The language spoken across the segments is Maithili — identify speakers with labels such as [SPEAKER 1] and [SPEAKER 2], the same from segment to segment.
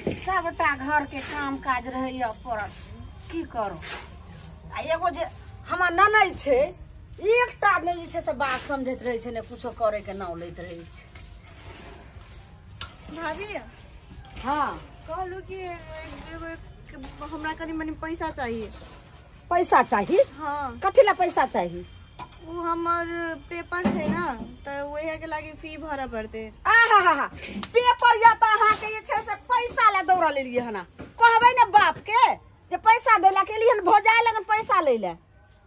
[SPEAKER 1] सबटा घर के काम काज रहैया पड़ल, की करू। आ एगो जे हमर ननैद छै, एकटा नहि जे छै से बात समझैत रहै छै, ने कुछो करे के नाम लैत रहै छै।
[SPEAKER 2] भाभी
[SPEAKER 1] हाँ
[SPEAKER 2] कहलू कि एगो हमरा कनी मनी पैसा चाहिए।
[SPEAKER 1] पैसा चाहिए?
[SPEAKER 2] हाँ।
[SPEAKER 1] कथी ला पैसा चाहिए?
[SPEAKER 2] वो हमर पेपर छै ना, त ओहे के लागी फी भरा पड़ते।
[SPEAKER 1] आहा हा हा, पेपर या त अहाँ के जे छै से पैसा ला दौड़ा लेलिए हना। कहबै ने बाप के जे पैसा देला के लिए भौजाई लगन पैसा ले ले,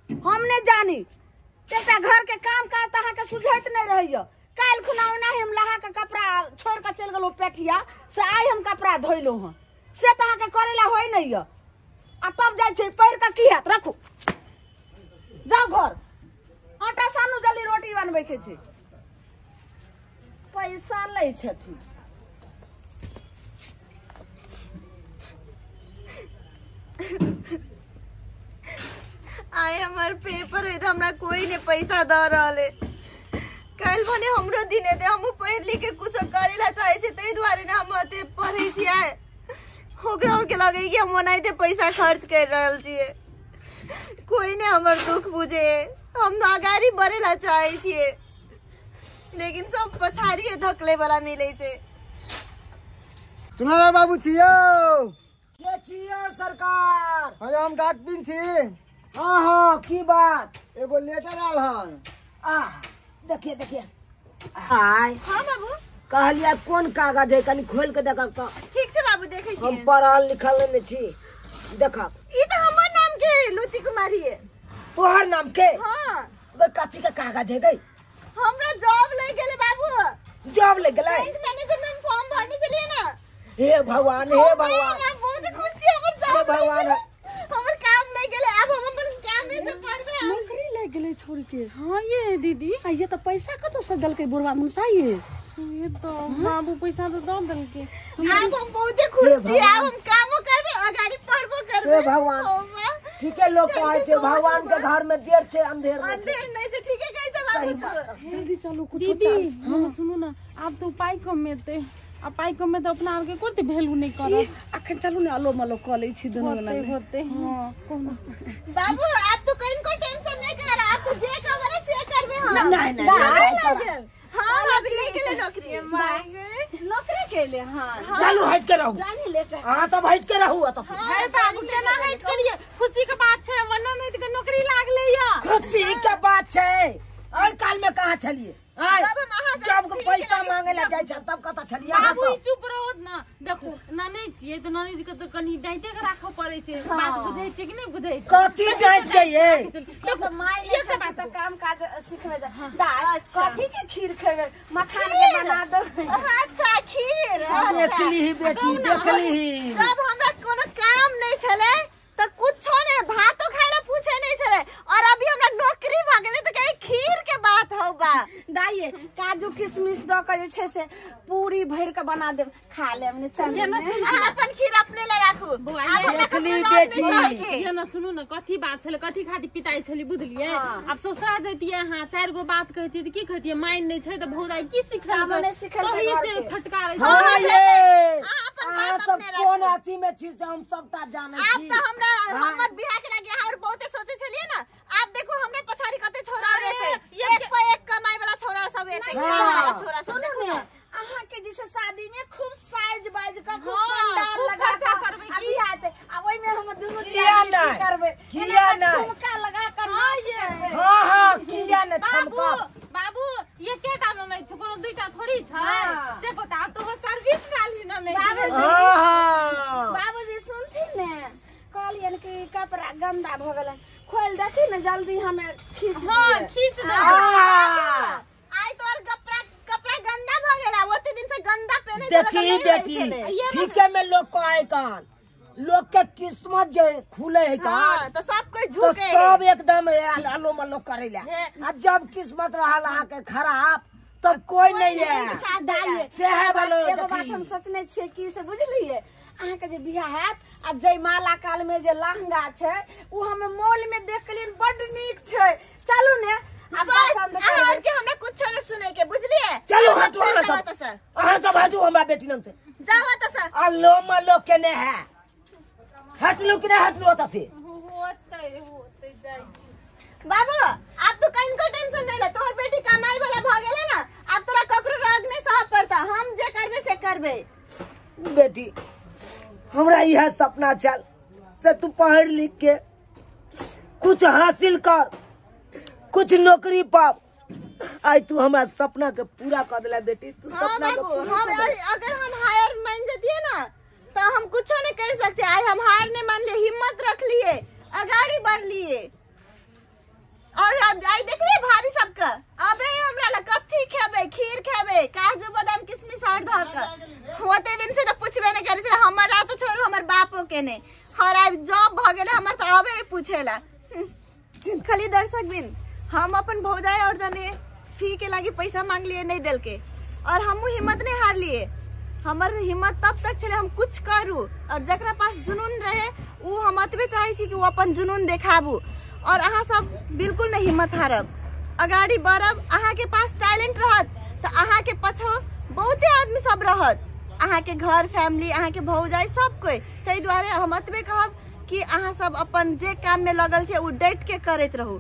[SPEAKER 1] हम नहीं जानी। एकटा घर के काम काज त अहाँ के सुझैत नहीं रहैया। काल्हि खुना ओनाही हम लहा के कपड़ा छोड़ के चलि गेलहुँ पेठिया से, आइ हम कपड़ा धोइलहुँ हँ, से त अहाँ के करे ला होइ नहीं य। आ तब जाइ छै पढ़ि के की हैत, रखू जाउ घर, आटा सानू जल्दी रोटी बनबै के छै। पैसा लै छथिन।
[SPEAKER 2] आइ हमर पेपर है त हमरा कोई ने पैसा द रहल है। काल्हि भने हमरो दिन हेतै, हमहूँ पढ़ि लिख के कुछो करे ला चाहै छी, ताहि दुआरे ने हम अते पढ़ै छियै। ओकरा के लगै कि हम ओनाहिते पैसा खर्च कर रहल छियै। कोई ने हमर दुख बुझे, हम अगाड़ी बढ़े ला चाहै छियै, लेकिन सब पछाड़िए धकले वाला मिलै छै।
[SPEAKER 3] चुनार बाबू छियौ?
[SPEAKER 4] के छियौ सरकार?
[SPEAKER 3] हाँ हम डाकपिन छी।
[SPEAKER 4] हाँ हाँ की बात?
[SPEAKER 3] एगो लेटर आयल हन।
[SPEAKER 4] आ देखिए देखिए। आय
[SPEAKER 2] हाँ बाबू
[SPEAKER 4] कहलिया कोन कागज है, कनी खोल के देखक त।
[SPEAKER 2] ठीक से बाबू देखै छी,
[SPEAKER 4] हम पढ़ल लिखल नहीं छी। देखक
[SPEAKER 2] ई त हमर नाम के लुति कुमारी है।
[SPEAKER 4] तोहर नाम के?
[SPEAKER 2] हाँ।
[SPEAKER 4] गई कथी के कागज है गई?
[SPEAKER 2] हमरा जॉब लग गेलै बाबू।
[SPEAKER 4] जॉब लग गेलै?
[SPEAKER 2] बैंक मैनेजर में फॉर्म भरने चलिए ना।
[SPEAKER 4] हे भगवान, हे भगवान,
[SPEAKER 2] हम बहुत खुश छी, हमर जॉब
[SPEAKER 4] भगवान
[SPEAKER 2] हमर काम लग गेलै, आब हम अपन काम में से पढ़बै।
[SPEAKER 1] नौकरी लग गेलै छोड़ के।
[SPEAKER 5] हां ये दीदी,
[SPEAKER 1] आ ये त पैसा कतौ से देलकै बुढ़वा मुनसा ये?
[SPEAKER 5] ये तो बाबू पैसा तो दऽ देलकै।
[SPEAKER 2] आब हम बहुत खुश छी, आब हम कामो करबै अगाड़ी पढ़बो करबै।
[SPEAKER 4] हे भगवान, ठीके लोग कहै छै भगवान के घर में देर छै अंधेर नहीं छै।
[SPEAKER 2] अंधेर नहीं छै, ठीके कहै छै बाबू।
[SPEAKER 1] जल्दी चलू कुछ
[SPEAKER 5] दीदी। हम सुनू ना, आब तो पाई कमेतै, आ पाई कमे त अपना आर के कोई वैल्यू नहीं करत।
[SPEAKER 1] अखन चलू ने अलो मलो क लै छी दुनू
[SPEAKER 5] होते होते। हां कहू
[SPEAKER 2] बाबू, आप तो कहीं को टेंशन नहीं कर, आप तो जे कहबै से करबै। हम
[SPEAKER 4] नहीं नहीं।
[SPEAKER 2] हां अभी ले गेलै नौकरी,
[SPEAKER 1] नौकरी केले। हां
[SPEAKER 4] चलू हट के रहू,
[SPEAKER 1] जानी लेट।
[SPEAKER 4] अहाँ सब हट के रहू एतऽ से।
[SPEAKER 5] हे बाबू केना हट करिए, खुशी के बात छै, हमर ननैद के नौकरी लागलै या।
[SPEAKER 4] खुशी के बात छै, आइ काल में कहाँ छलिए? जब पैसा मांगे ला जाइ छल तब कतऽ छलिए अहाँ
[SPEAKER 5] बाबू?
[SPEAKER 4] सब?
[SPEAKER 5] चुप रहो ना, देखू ननैद छियै तऽ ननैद के तऽ कनी डांटे के राखऽ पड़ै छै। बात बुझै छियै कि नहि बुझै छियै?
[SPEAKER 4] कथी डांट के ये?
[SPEAKER 1] देखो माय ले छै त काम काज सिखबै दाइ। कथी के खीर खेबै? मखान के बना देबै।
[SPEAKER 2] अच्छा खीर
[SPEAKER 4] देखली ही बेटी, देखली ही।
[SPEAKER 2] जब हमरा कोनो काम नहीं छले त कुछो नहीं, भातो खाए ला पूछे नहीं छले, और अभी हमरा नौकरी भ गेलै त कहे खीर के बात हौ बा।
[SPEAKER 1] दाइये काजू किशमिश द के जे छै से पूरी भरि के बना देब, खा लेब ने। चल
[SPEAKER 2] अहाँ अपन खीर अपने ला राखू।
[SPEAKER 4] देखली बेटी।
[SPEAKER 5] ये ना सुनू ना, कथी बात छलै, कथी खातिर पिताई छलै बुझलियै? आब ससुरा जैतियै अहाँ, चारि गो बात कहतियै तऽ की कहतियै? मान नहि छै तऽ भौजाई की सिखलकै?
[SPEAKER 1] सिखलकै
[SPEAKER 5] से फटकारै छै।
[SPEAKER 4] हां ये
[SPEAKER 2] अहाँ अपन
[SPEAKER 4] अहाँ
[SPEAKER 2] बात
[SPEAKER 4] सब
[SPEAKER 2] अपने
[SPEAKER 4] कोन
[SPEAKER 2] राखू।
[SPEAKER 4] अथी में छी से हम सबटा जानै
[SPEAKER 2] आप
[SPEAKER 4] छी।
[SPEAKER 2] त हमरा हमर बियाह के लागी अहाँ और बहुते सोचे छलियै ना। आप देखो हमरा पछाड़ी कते छोरा और एते, एक पे एक कमाई वाला छोरा सब एते, काम वाला छोरा सब।
[SPEAKER 1] सुनू
[SPEAKER 2] देखू
[SPEAKER 1] ने,
[SPEAKER 2] ना
[SPEAKER 1] अहाँ के जे छै शादी में खूब साइज बाज के खूब
[SPEAKER 5] हाँ,
[SPEAKER 1] पंडाल
[SPEAKER 5] खूब
[SPEAKER 1] लगा
[SPEAKER 5] खर्चा
[SPEAKER 1] के
[SPEAKER 5] करबै
[SPEAKER 1] आ
[SPEAKER 5] की?
[SPEAKER 1] बियाह हेतै, आ ओइ में हम दुनू
[SPEAKER 4] किया
[SPEAKER 1] दियादनी की
[SPEAKER 4] नहि?
[SPEAKER 1] करबै?
[SPEAKER 4] किया
[SPEAKER 1] एना कऽ
[SPEAKER 4] नहि?
[SPEAKER 1] ठुमका लगा के नाच करबै।
[SPEAKER 4] हां हां किया ने
[SPEAKER 5] बाबू
[SPEAKER 4] ठमका।
[SPEAKER 5] बाबू ये केटा ननैद छै? कोनो दुईटा थोड़ी छै।
[SPEAKER 1] हाँ।
[SPEAKER 5] से बताब तो सर्विस वाली ननैद।
[SPEAKER 1] बाबूजी
[SPEAKER 4] हां हां
[SPEAKER 1] बाबूजी सुनथिन ने, कहलियन कि कपड़ा गंदा भ गेलै, खोलि देथिन ने जल्दी, हमे खींच
[SPEAKER 5] हां
[SPEAKER 1] दियै।
[SPEAKER 5] खींच दे।
[SPEAKER 2] आइ तोर कपड़ा कपड़ा गंदा भ गेला, ओते दिन से गंदा पहने छले त
[SPEAKER 4] देखी
[SPEAKER 2] नहीं भेल
[SPEAKER 4] बेटी,
[SPEAKER 2] छले।
[SPEAKER 4] ठीके में लोग कहै कान, लोग के किस्मत जे खुले है कान,
[SPEAKER 2] हाँ, तो सब कोई
[SPEAKER 4] तो
[SPEAKER 2] झुके है।
[SPEAKER 4] सब एकदम आलो मलो करे ला। आ जब किस्मत रहल अहाँ के खराब तब कोई नहीं है।
[SPEAKER 2] साथ देला।
[SPEAKER 4] से है बोलो
[SPEAKER 1] एगो बात
[SPEAKER 4] देखी।
[SPEAKER 1] हम सोचने छियै कि से बुझलियै, अहाँ के जे बियाह हैत आ जयमाला काल में जे लहंगा छै उ हम मॉल में देख लियन, बड नीक छै। चलू ने आ
[SPEAKER 2] बस
[SPEAKER 1] पसंद
[SPEAKER 2] अहाँ
[SPEAKER 1] करबै।
[SPEAKER 2] के हमरा कुछो नहीं सुने के, बुझलिए?
[SPEAKER 4] चलू हटू अहाँ
[SPEAKER 2] चल
[SPEAKER 4] सब, अहाँ सब हटू हमरा बेटी नाम से।
[SPEAKER 2] जाओ त से
[SPEAKER 4] आ लो मलो केने है हटलू कि नहीं हटलू ओतऽ से
[SPEAKER 5] होतै होतै जाइ छी
[SPEAKER 2] बाबू आप तो कहीं को टेंशन नहीं ले तोहर बेटी कमाई वाला भ गेले ना अब तोरा ककरो राग नहीं सह पड़ता हम जे करबे से करबे
[SPEAKER 4] बेटी हमरा यह सपना छल से तू पढ़ लिख के कुछ हासिल कर कुछ नौकरी पाब आई तू हमरा सपना के पूरा कर दिला बेटी तू
[SPEAKER 2] हाँ
[SPEAKER 4] सपना के
[SPEAKER 2] बाबू
[SPEAKER 4] पूरा
[SPEAKER 2] हम
[SPEAKER 4] कर देला।
[SPEAKER 2] अगर हम हायर मान जतिए ना तो हम कुछो नहीं कर सकते आई हम हार नहीं मान लिए हिम्मत रख लिए अगाड़ी बढ़ लिए और अब आई देख लिए भाभी सबका अबे हमरा ला कथी खेबे खीर खेबे काजू बादाम किशमिश और धक होते दिन से तो पूछबे नहीं करे छले हमरा तो छोड़ू हमर बापो के ने हर आब जॉब भ गेले हमर तो अबे पूछेला खाली दर्शक बिन हम अपन भौजाई और जने फी के लागी पैसा मांग लिए नहीं दिल के और हमू हिम्मत नहीं हार लिए हमर हिम्मत तब तक छले हम कुछ करू और जकरा पास जुनून रहे उ हम अतबे चाहे छी कि उ अपन जुनून देखाबू और अहाँ सब बिल्कुल नहीं हिम्मत हारब अगाड़ी बढ़ब अहाँ के पास टैलेंट रहत तो अहाँ के पाछो बहुते आदमी सब रहत अहाँ के घर फैमिली अहाँ के भौजाई सब कोई ताहि दुआरे हम अतबे कहब कि अहाँ सब अपन जे काम में लगल छै उ डट के करैत रहू।